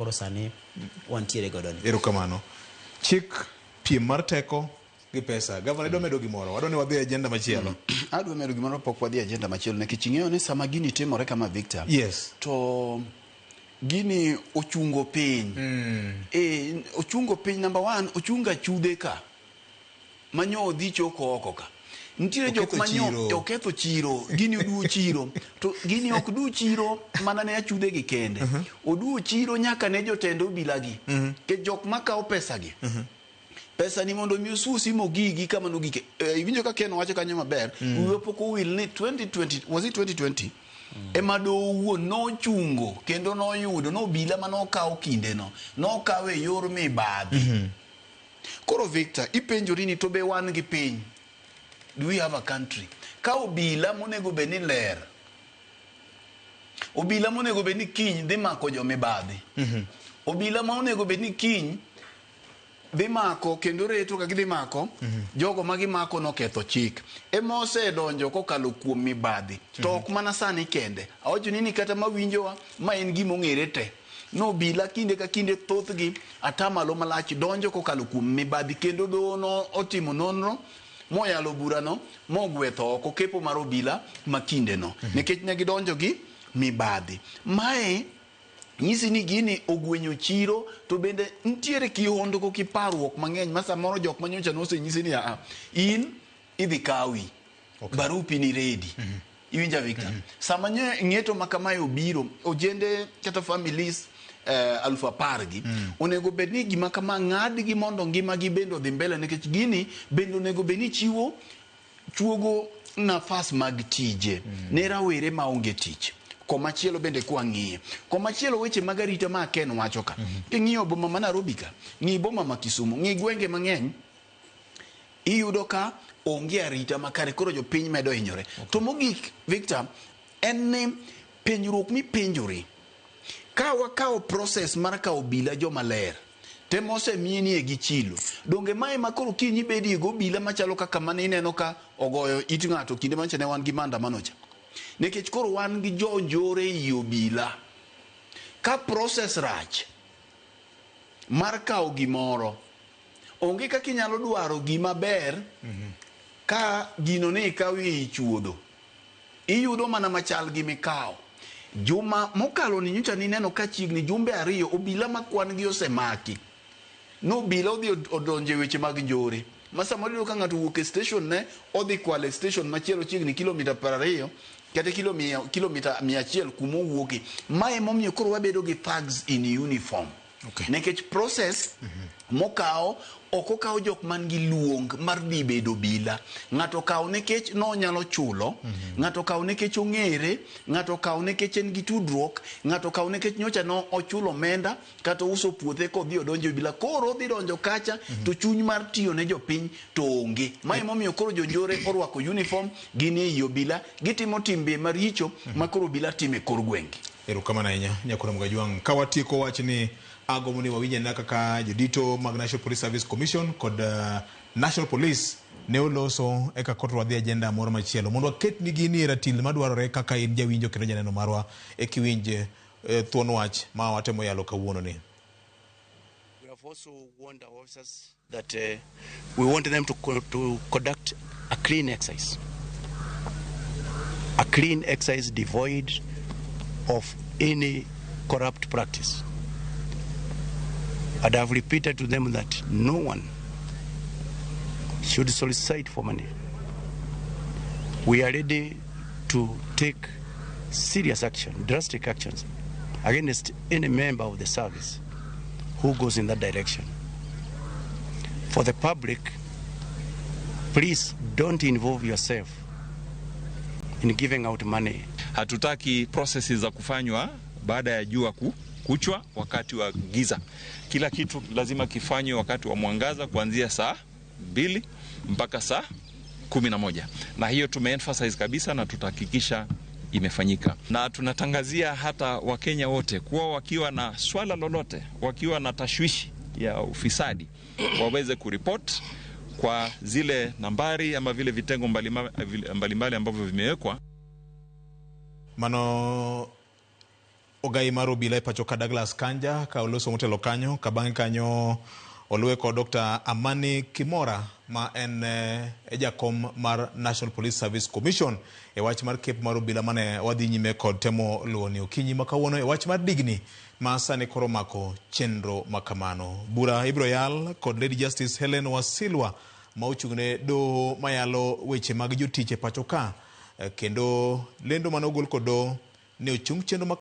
Koro sani wantiere godo ni. Erokamano. Chik piem mar teko gi pesa. Gavana idwa medo gimoro? Wadwa ni wadhi e agenda machielo. Adwa medo gimoro pok wadhi e agenda machielo nikech ing'eyo ni sama gini timore kama Victor. Yes. To gini ochungo piny. E, ochungo piny number one, ochungo achudhe ka. Manyo odhi choko oko ka. Nitiere jok Oketho manyo chiro. oketho chiro, gini oduwo chiro. To gini ok duw chiro mana ne achudhe gi kende. Oduwo chiro nyaka ne jotend obila gi. Nikech jok makawo pesa gi. Pesa ni mondo mi osusi mogigi kama nogike. E, iwinjo ka Ken wacho kanyo maber. Wiwa pok owil ni 2020, was it 2020? Ema doho owuon nochungo kendo noyudo nobila manokawo kindeno nokawo e yor mibadhi. Koro Victor, ipenjori ni to be wan gi piny? Do we have a country? Ka obila monego bed ni ler, obila monego bed ni kiny dhi mako jomibadhi, obila ma onego bed ni kiny dhi mako kendo reto ka gidhi mako jogo ma gimako noketho chik ema osedonjo kokalo kuom mibadhi to ok mana sani kende awacho ni ni kata mawinjowa ma en gima ong'ere te nobila kinde ka kinde thothgi atamalo malach donjo kokalo kuom mibadhi kendo doho no otimo nonro moyalo burano mogwetho oko kepo mar obila ma kindeno nikech ne gidonjo gi mibadhi mae nyisi ni gini ogwenyo chiro to bende nitiere kihondko gi parruok mang'eny ma samoro jok manyocha nosenyisi ni aa in idhi kawi okay. Barupi ni ready iwinja Victor sama ng'eto ma kamae obiro ojende kata families 10,000 gi onego bed ni gima kama ng'adgi mondo ngimagi bende odhi mbele nikech gini bende onego bed ni chiwo chuogo nafas mag tije ne rawere maonge tich komachielo bende kwang'iye komachielo weche mag arita ma Ken wacho ka king'iyo boma ma Nairobi ka ng'i boma ma Kisumu ng'i gwenge mang'eny iyudo ka onge arita makare koro jopiny medo hinyore to mogik Victor en ni penjruok mipenjori ka wakawo process mar kawo obila joma ler tema osemienie gi chilo donge mae ma koro kiny ibedie go obila machalo kaka mane ineno ka ogoyo it ng'ato kinde manyocha ne wan gi maandamano cha nikech koro wan gi jonjore ei obila ka process rach mar kawo gimoro onge kaka inyalo dwaro gima ber ka gino ne ikawo ei chuodho iyudo mana machal gi mikawo juma mokalo ni nyocha nineno ka chiegni jumbe ariyo obila ma kwan gi osemaki nobila odhi odonjo e weche mag njore ma samoro iyudo ka ng'ato owuok e station ne odhi kwalo e station machielo chiegni kilomita 20 kata kilomita 100 kuma owuoke mae emomiyo koro wabedo gi thugs in uniform Okay. nikech process mokawo ok okaw jok man gi luong mar dhi bedo obila ng'ato okawo nikech nonyalo chulo ng'ato okawo nikech ong'ere ng'ato okawo nikech en gi tudruok ng'ato okawo nikech nyocha no ochulo omenda kata ouso puothe kodhi odonjo e obila koro odhi donjo kacha to chuny mar tiyo ne jopiny to onge mae emomiyo koro jonjore orwako uniform gin ei obila gitimo timbe maricho ma koro obila timo e kor gwenge Erokamano ahinya Nyakoro Mgajwang'. Ka watieko wach ni agombo ni wawinj anena kaka jodito mag National Police Service Commission kod National Police ne oloso eka koro wadhi agenda moro machielo mondo waket ni gini e ratil madwarore kaka in jawinjo kendo janeno marwa e kiwinj thuon wach ma watemo yalo kawuono ni. We have also warned our officers that we want them to conduct a clean exercise. A clean exercise devoid of any corrupt practice. And I've repeated to them that no one should solicit for money. We are ready to take serious action, drastic actions against any member of the service who goes in that direction. For the public, please don't involve yourself in giving out money. Hatutaki processes za kufanywa baada ya jua kuchwa wakati wa giza. Kila kitu lazima kifanywe wakati wa mwangaza kuanzia saa 2 mpaka saa 11. Na hiyo tumeemphasize kabisa na tutahakikisha imefanyika. Na tunatangazia hata Wakenya wote kuwa wakiwa na swala lolote, wakiwa na tashwishi ya ufisadi, waweze kuripot kwa zile nambari ama vile vitengo mbalimbali ambavyo vimewekwa. Mano Ogai mar obila e pacho ka Douglas Kanja ka oloso motelo kanyo, ka bang'e kanyo oluwe kod Dr. Amani Kimora ma en e jakom mar National Police Service Commission e wach mar kep mar obila mane wadhi nyime kod temo luwo ni okinyi ma kawuono e wach mar digni ma sani koro mako chenro ma kamano. Bura ibiro yal kod Lady Justice Helen Wasilwa ma ochung'ne doho mayalo weche mag jotich e pacho ka, kendo lendo mane ogol kod doho ne ochung chenro ma